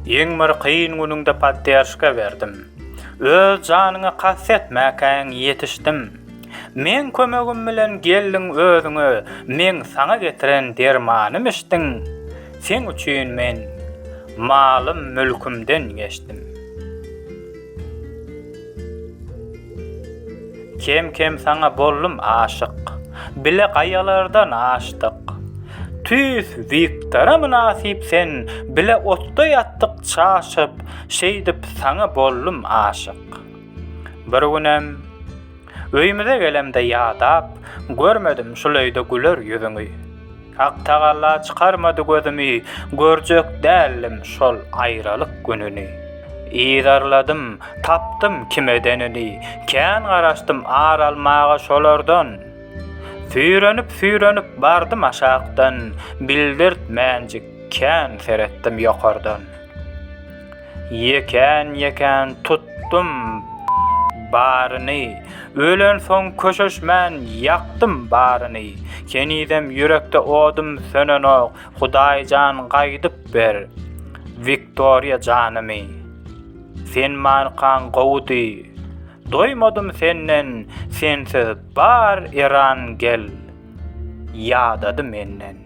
Iň bir kyn günüňde podderşka berdim. Öz janyňa kast etmäkäň ýetişdim. Meň kömegim bilen geldiň özüňe, meň saňa getiren dermanym içdiň. Seň üçin men malym-mülkümden geçdim. Kem-kem saňa boldum aşyk. Bile gaýalardan aşdyk. Tüýs Wiktora mynasyp sen, bile otda ýatdyk çaşyp, şeýdip saňa boldum aşyk. Bir günem öýümize gelemde ýadap, görmedim şul öýde güler ýüzüňi. Hak tagalla çykarmady gözümi, Görjek däldim şol aýralyk gününi. Yzarladym, tapdym kim edenini, Kän garaşdym ar almaga şolardan. Süýrenip-süýrenip bardym aşakdan, Bildirtmänjik kän seretdim ýokardan. Ýekän-ýekän tutdum baryny, Ölensoň köşeşmän ýakdym baryny. Henizem ýürekde odum sönenok, Hudaýjan gaýdyp ber Wiktoriýa janymy. Sen markaň gowudy, doýmadym senden, Sensiz bar Erangel ýadady menden.